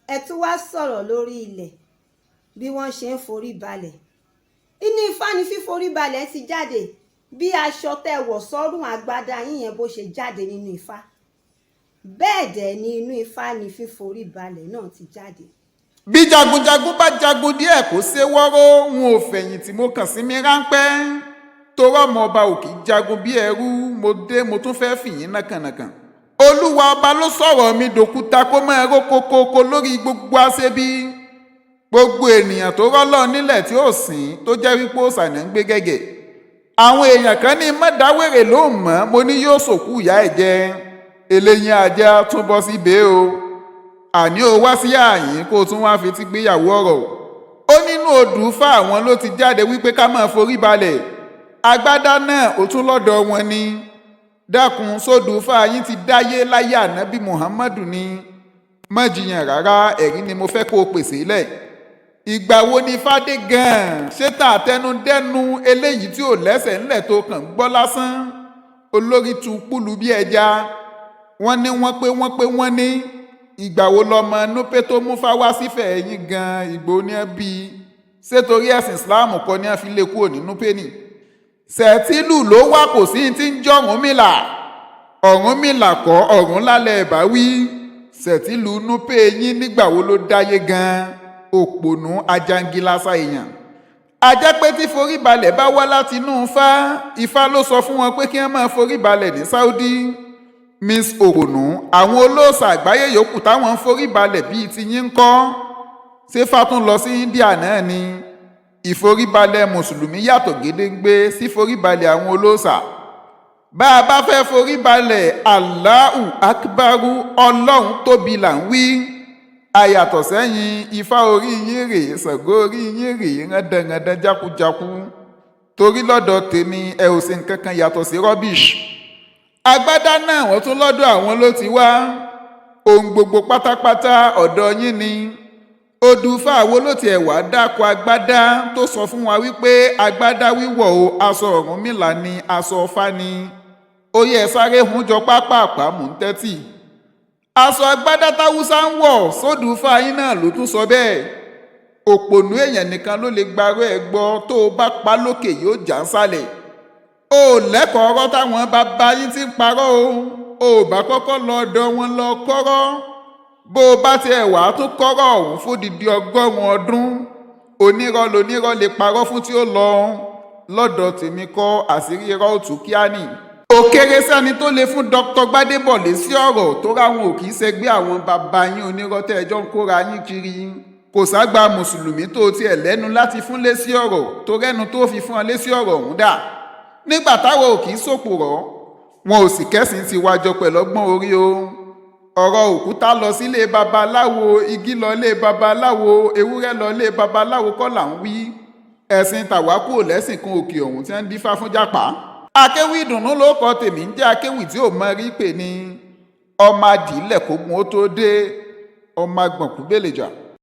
Ẹ tún wá sọ̀rọ̀ lórí ilẹ̀, bí wọ́n ṣe ń forí balẹ̀. Inú Ifá ni fíforí balẹ̀ ti jáde. Bí aṣọ tẹ́ wọ̀ sọ́rùn, agbádá yín yẹn, bó ṣe jáde nínú Ifá, bẹ́ẹ̀ dẹ̀ ni inú Ifá ni fíforí balẹ̀ náà ti jáde. Bí jagunjagun bá jagun díẹ̀ kó ṣe wọ́rọ́, n ò fẹ̀yìntì, mo kàn sí mi ráńpẹ́ torọ́ ọmọ ọba ò kì í jagun bí ẹrú. Mo dé, mo tún fẹ́ fìyín nàkànàkàn. Olúwa ọba ló sọ̀rọ̀ mi dòkúta kó máa ró kókókó lórí gbogbo aṣebi, gbogbo ènìyàn tó rọ́lọ́ nílẹ̀ tí ó sìn, tó jẹ́ wípé ó sànà ń gbé gẹ́gẹ́. Àwọn èèyàn kan ní mọ́dáwèrè ló mọ̀. Mo ní yóò sòkú ìyá ẹ̀ jẹ. Eléyín ajá tún bọ́ síbẹ̀ o. Àní o wá sí àyín kó o tún wá fi ti gbéyàwó ọ̀rọ̀. Ó nínú odù fá àwọn ló ti jáde wípé ká máa forí balẹ̀. Agbádá náà, ó tún lọ́dọ̀ wọn ni. Dákun, sódù fá yín ti dáyé láyé Ànábì Muhammadu ni? Má jiyàn rárá, ẹ̀rí ni mo fẹ́ kó o pèsè lẹ̀. Ìgbà wo ni fádé gan-an? Ṣé tà àtẹnudẹ́nu eléyìí tí ò lẹ́sẹ̀ ńlẹ̀ tó kàn ń gbọ́ lásán, olórí tu kúlu bí ẹja? Wọ́n ní wọ́n pé wọ́n pé wọ́n ní ìgbà wo lọmọ Núpé tó mú fáwá sífẹ̀ẹ́ yín gan? Ìgbò ní ẹ bí ṣé torí ẹ̀sìn Islam kọ́ ni ẹ fi lè kúrò ní Núpé nì? Sẹ̀tìlù ló wà, kò sí ti ń jọ́ Ọ̀rúnmìlà. Ọ̀rúnmìlà kọ́, ọ̀rún lálẹ́ ẹ̀ bá wí. Sẹ̀tìlù Núpé yín, nígbà wo ló dáyé gan? Òpònú ajangilasa èèyàn. Ajẹ́ pé tí foríbalẹ̀ bá wá láti inú Ifá, Ifá ló sọ fún wọn pé kí wọ́n máa foríbalẹ̀ ní Saudi. Miss Òpònú, àwọn olóòṣà àgbáyé yòókù táwọn ń foríbalẹ̀ bíi ti yín ń kọ́? Ṣé fátún lọ sí India náà ni? Ìforíbalẹ̀ mùsùlùmí yàtọ̀ gédéǹgbé sí foríbalẹ̀ àwọn olóòṣà. Bá a bá fẹ́ foríbalẹ̀, Allahu Akbaru, Ọlọ́run tóbi là ń wí. Àyàtọ̀ sẹ́yìn, Ifá orí yín rèé, Ṣàngó orí yín rèé, rándanrandan jákujáku. Torí lọ́dọ̀ tèmi, ẹ ò ṣe nǹkan kan yàtọ̀ sí rubbish. Agbádá náà, wọ́n tún lọ́dọ̀ àwọn ló ti wá. Ohun gbogbo pátápátá, ọ̀dọ̀ yín ni. Odù fáwo ló tiẹ̀ wá dáko agbádá tó sọ fún wa wípé agbádá wíwọ̀ o, aṣọ Ọ̀rúnmìlà ni, aṣọ Ọfá ni? Ó yẹ sáré hun jọ pápápá, mò ń tẹ́tì. Aṣọ agbádá táwùsá ń wọ̀, sódù fáyín náà ló tún sọ bẹ́ẹ̀? Òpònú èèyàn nìkan ló lè gbarú ẹ̀ gbọ́. Tó o bá pa lókè, yóò já ń sálẹ̀. O lẹ́kọ̀ọ́ ọ̀rọ̀ táwọn bàbá yín ti ń parọ́ o. Ò bá kọ́kọ́ lọ ọ̀dọ̀ wọn lọ kọ́rọ́. Bó o bá tiẹ̀ wà á tún kọ́rọ̀ ọ̀hún fódìdí 100 ọdún, onírọ́ lonírọ́ lè parọ́ fún tí ó lọ. Lọ́dọ̀ tèmi kọ́, àṣírí irọ́ òtún kíá nì. Ó kéré sẹ́ni tó lè fún Dr. Gbadebo lésì ọ̀rọ̀ tó ráwọn ò kì í ṣẹgbẹ́ àwọn bàbá yín onírọ́ tẹ́ ẹjọ́ ń kóra yín kiri. Kò ságbà mùsùlùmí tó tiẹ̀ lẹ́nu láti fún lésì ọ̀rọ̀ tó rẹ́nu tó fi fún ọ lésì ọ̀rọ̀ ọ̀hún dà nígbà táwọn ò kì í sòpòrọ̀. Wọn ò sì kẹ́sìn ti wájọ pẹ̀lú ọgbọ́n orí o. Ọ̀rọ̀ òkúta lọ sílé babaláwo, igi lọ lé babaláwo, ewúrẹ́ lọ lé babaláwo kọ́ là ń wí. Ẹ̀sìn tàwákù ò lẹ́sìn kan òkè ọ̀hún tí wọ́n ń dífá fún jápá. Akéwì ìdùnnú ló kọ tèmi ń jẹ́, akéwì tí ò mọ rí pè ní ọmọ adìílẹ̀ kógun ó tó dé, ọmọ agbọ̀nkú bèlèjà.